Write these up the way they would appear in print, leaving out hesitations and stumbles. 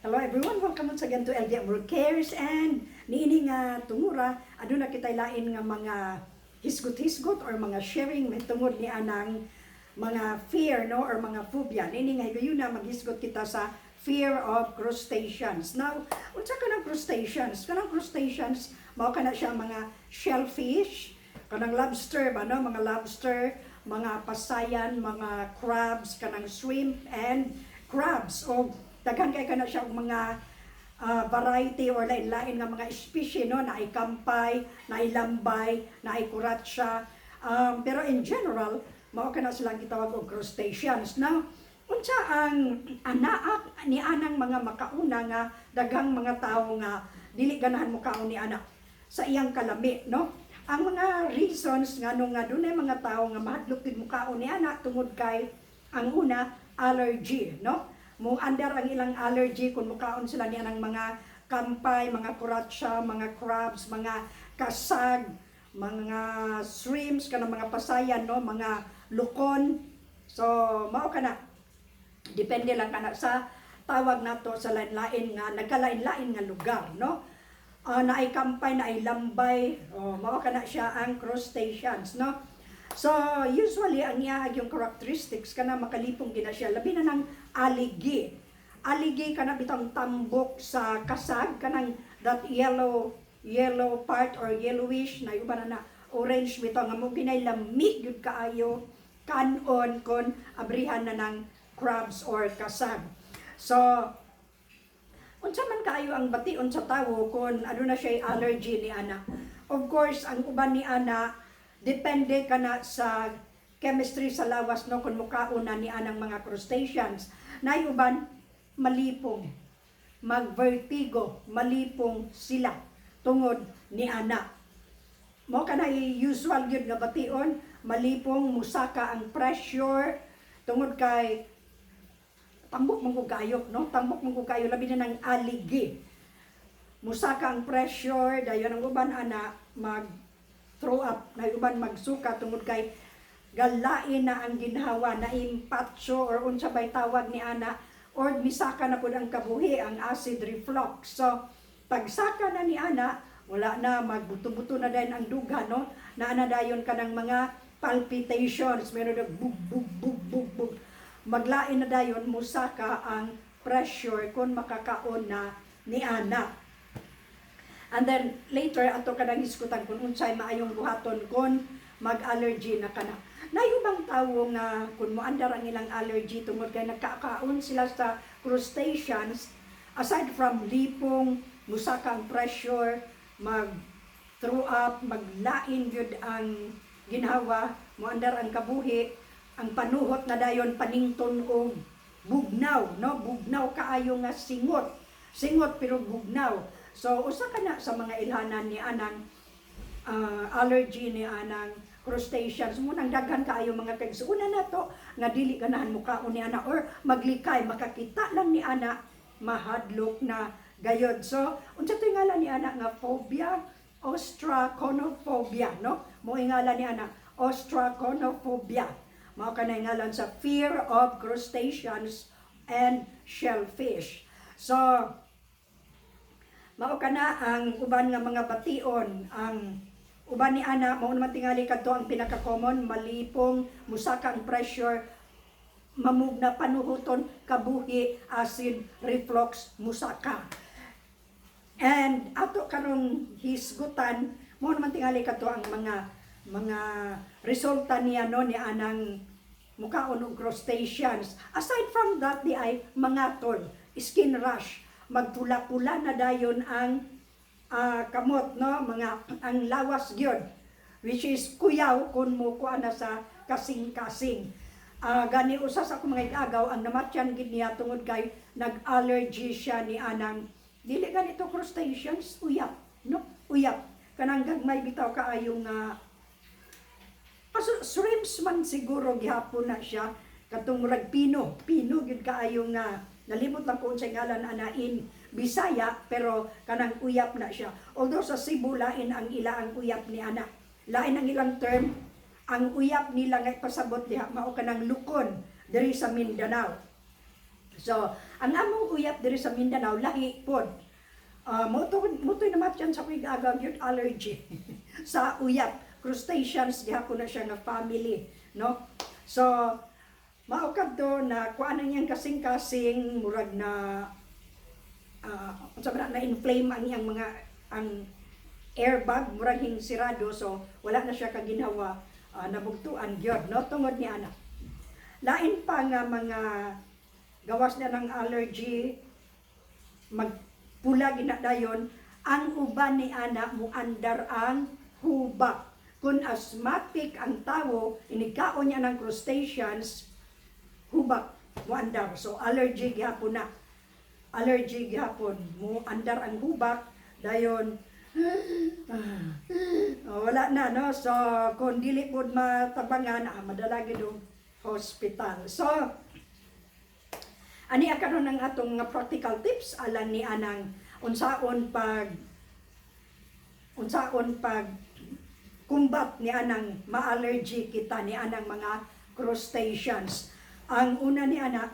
Hello everyone, welcome once again to LD Amor Cares and niini nga tungura, aduna kitay lain nga mga hisgot-hisgot or mga sharing mahitungod ni anang mga fear, no, or mga phobia. Niini nga higayuna, maghisgot kita sa fear of crustaceans. Now, unsa kanang crustaceans? Kanang crustaceans mao kana siya mga shellfish, kanang lobster ba, no, mga lobster, mga pasayan, mga crabs, kanang shrimp and crabs, o daghan kay kana siya og mga variety or lain-lain nga mga species, no, naay kampay, naay lambay, naay kuratsa. Pero in general, mao kana silang gitawag og crustaceans. Now, unsa ang anaak ni anang mga makauna nga daghang mga tawo nga dili ganahan mokaon ni ana sa iyang kalami, no? Ang mga reasons ngano nga dunay mga tawo nga mahadlok gid mokaon ni ana, tungod kay ang una, allergy, no? Mo andar ang ilang allergy kung mukaon sila niya ng mga kampay, mga kuratsa, mga crabs, mga kasag, mga shrimps, kanang mga pasayan, no, mga lukon. So, mao kana. Depende lang kana sa tawag nato sa lain-lain nga nagkalain-lain nga lugar, no? Naay kampay, naay lambay, oh, mao kana siya ang crustaceans, no? So, usually, ang iya yung characteristics, kana makalipong gina siya, labi na ng aligi. Aligi, kana bitang tambok sa kasag, kanang that yellow yellow part or yellowish, na uban na na orange bitaw nga mo ginay lami gyud kaayo kanon kon abrihan na ng crabs or kasag. So, unsa man kaayo ang bation sa tawo kung aduna siya allergy ni ana? Of course, ang uban ni ana, depende kana sa chemistry sa lawas, no, kung mukaon na ni anang mga crustaceans. Nay uban malipong, magvertigo, malipong sila tungod ni ana. Mo kana usual gyud nga bation, malipong, musaka ang pressure tungod kay tambok man kog kaayo, no? Tambok man kog kaayo, labi na ng aligi. Musaka ang pressure, dayon ang uban ana mag throw up, na uban magsuka tungod kay galain na ang ginhawa na impatso or unsa bay tawag ni ana, or misaka na pud ang kabuhi, ang acid reflux. So pagsaka na ni ana, wala na, magbuto-buto na dayon ang dughan, no, na ana dayon kanang mga palpitations, meron na bug bug bug bug bug, maglain na dayon, musaka ang pressure kung makakaon na ni ana. And then later, ato kanang hisgutan kung unsay maayong buhaton kung mag-allergy na kana. Naay ubang tawo nga kung moandar ang ilang allergy tungod kay nagkakaon sila sa crustaceans, aside from lipong, musaka ang pressure, mag throw up, maglain gyud ang ginhawa, moandar ang kabuhi, ang panuhot na dayon panington og bugnaw, no? Bugnaw kaayo nga singot. Singot pero bugnaw. So usa ka na sa mga ilhanan ni anang allergy ni anang crustaceans mo nang daghan kaayo mga kaigsuonan nato nga dili ganahan mukaon ni ana or maglikay, makakita lang ni ana, mahadlok na gayod. So unsa to'y ngalan ni ana nga phobia? Ostraconophobia, no? Mo ngalan ni ana, ostraconophobia. Mao kanay ngalan sa fear of crustaceans and shellfish. So mao kana ang uban nga mga bation. Ang uban ni ana, mao naman tingali kadto ang pinaka-common: malipong, musaka ang pressure, mamugna panuhuton, kabuhi, acid reflux, musaka. And ato karong hisgutan, mo naman tingali kadto ang mga resulta niya, no, ni anang mukaon og crustaceans. Aside from that, di ay mga tol, skin rash, magpula-pula na dayon ang kamot, no, mga ang lawas gyud, which is kuyaw kung mo kuan na sa kasing-kasing. Gani usa sa akong mga igagaw ang namatyan gid niya tungod kay nag-allergy siya ni anang dili ganito crustaceans, uyap, no? Uyap kanang gagmay bitaw kaayo nga aso, shrimps man siguro gihapon na siya, katong murag pino, pino gyud kaayo nga nalimot lang ko unsay ngalan ana in Bisaya, pero kanang uyap na siya. Although sa Cebu, lain ang ila ang uyap ni ana. Lain ang ilang term. Ang uyap nila nga ipasabot diha mao kanang lukon diri sa Mindanao. So, ang among uyap diri sa Mindanao lahi pod. Mo to namatyan sa akong aga gyud allergy sa uyap. Crustaceans gihapon na siya nga family, no? So, mao kadto na kuan ang iyang kasing-kasing, murag na unsa ba na, na-inflame ang iyang mga ang airbag, murag hing sirado, so wala na siya kaginhawa, nabugtuan gyud, no, tungod ni ana. Lain pa nga mga gawas na ng allergy, magpula gina dayon ang uban ni ana, muandar ang hubak kung asthmatic ang tawo. Inigkaon niya ng crustaceans, hubak muandar. So allergy gihapon na, allergy gihapon, mo andar ang hubak dayon. Oh, wala na, no? So kung dili pod matabangan, madala gyud og hospital. So ani karon ang atong nga practical tips alang ni anang unsaon pag kumbat ni anang ma-allergy kita ni anang mga crustaceans. Ang una ni ana,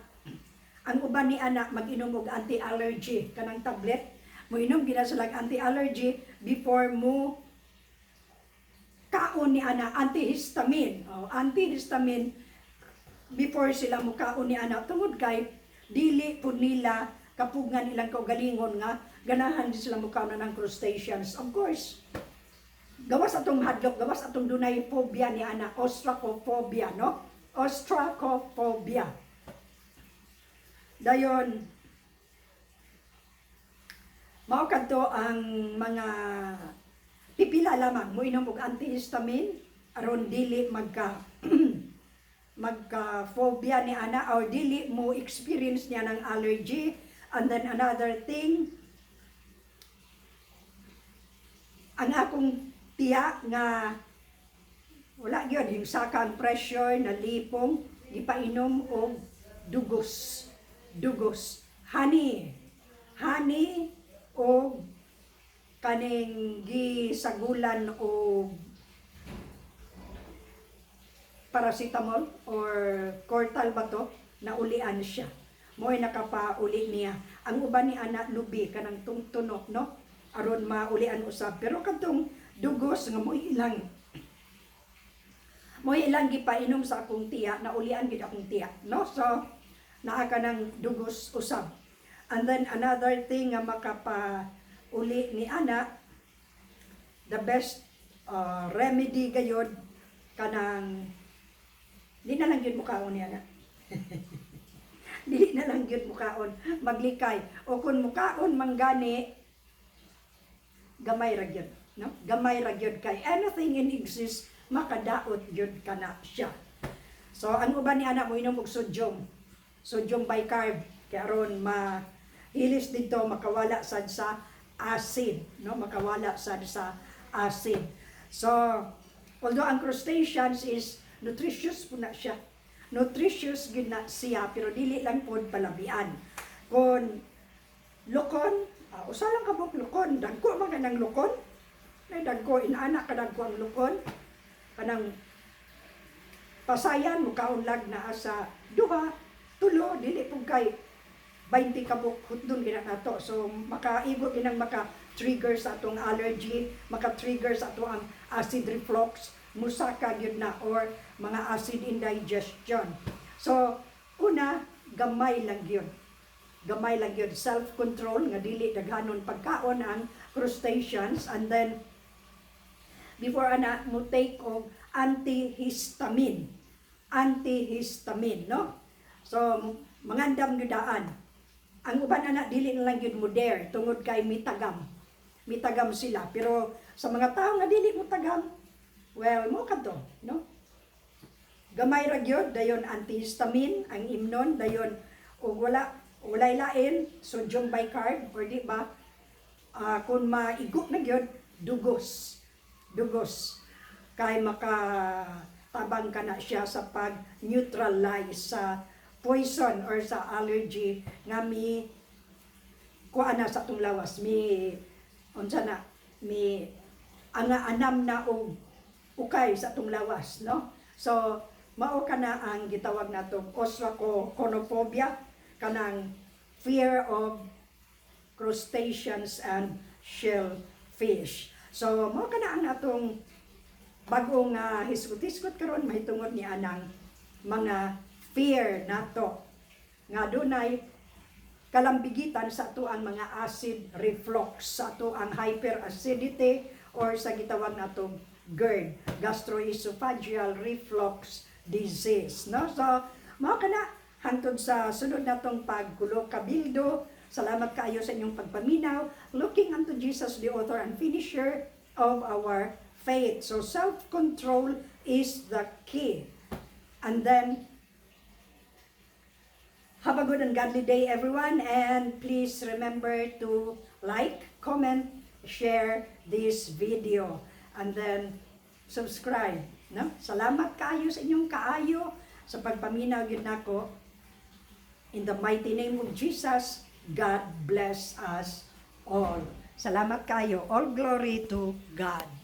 ang uban ni ana mag-inom og anti-allergy kanang tablet. Moinom gina sila og anti-allergy before mo kaon ni ana, antihistamine. Oh, antihistamine before sila mukaon ni ana tungod kay dili pud nila kapugngan ilang kaugalingon nga ganahan di sila mukaon na ng crustaceans. Of course, gawas atong hadlok, gawas atong dunay phobia ni ana, ostracophobia, no? Ostracophobia. Dayon, mao kadto ang mga pipila lamang moinom og antihistamine aron dili magka phobia ni ana or dili mo experience niya ng allergy. And then another thing, ang akong tiya nga wala gyud yung saka ang pressure, nalipong, gipainom og dugos, dugos, honey, honey og kaning gisagulan og paracetamol or Cortal ba to, naulian siya. Mo'y nakapauli niya. Ang uban ni ana, lubi, kanang tungtunok, no, aron maulian usab. Pero kadtong dugos nga mo'y ilang gipainom sa akong tiya, naulian gid akong tiya, no? So naa ka ng dugos usab. And then another thing nga makapauli ni ana, the best remedy gayod, kanang di na lang gyud mukaon niya na. Dili na lang gyud mukaon, maglikay. O kung mukaon manggani, gamay ra gyud, no? Gamay ra gyud kay anything in exist makadaot gyud kana siya. So ang uban ni ana mo inom og sodium, sodium bicarb, kay aron mahilis dito, makawala sad sa acid, no? Makawala sad sa acid. So although ang crustaceans is nutritious po na siya, nutritious gyud na siya, pero dili lang pod palabian. Kung lukon, usa lang ka buok lukon, dagko man kanang lukon, nay dagko inana ka dagko ang lukon, kanang pasayan mukaon lag naa sa duha, tulo, dili pud kay 20 ka buok hutdon gina nato. So makaigo ginang maka trigger sa atong allergy, maka trigger sa ato ang acid reflux, musaka gyud na, or mga acid indigestion. So una, gamay lang gyud, gamay lang gyud, self control nga dili daghanon pagkaon ang crustaceans. And then before ana mo take og antihistamine, antihistamine, no? So mangandam gyud daan. Ang uban ana dili na lang gyud mo dare tungod kay mitagam, mitagam sila. Pero sa mga tao nga dili mo tagam, well, mo kadto, no? Gamay ra gyud, dayon antihistamine ang imnon, dayon og wala, walay lain, sodium bicarb, or di ba, kung maigo na gyud, dugos, dugos kay makatabang ka na siya sa pag neutralize sa poison or sa allergy nga mi kuha na sa atong lawas, mi unsa na, mi anga anam na og ukay sa atong lawas, no? So mao ka na ang gitawag natong ostracophobia. kanang fear of crustaceans and shellfish. So mao kana ang atong bagong hisgot-hisgot karon mahitungod ni anang mga fear nato nga dunay kalambigitan sa ato ang mga acid reflux, sa ato ang hyperacidity or sa gitawag natong GERD, gastroesophageal reflux disease, no? So mao kana, hangtod sa sunod natong pagkulo kabildo. Salamat kaayo sa inyong pagpaminaw. Looking unto Jesus, the author and finisher of our faith. So self-control is the key. And then have a good and godly day, everyone. And please remember to like, comment, share this video. And then, subscribe. No? Salamat kaayo sa inyong kaayo sa pagpaminaw gyud nako. In the mighty name of Jesus, God bless us all. Salamat kaayo. All glory to God.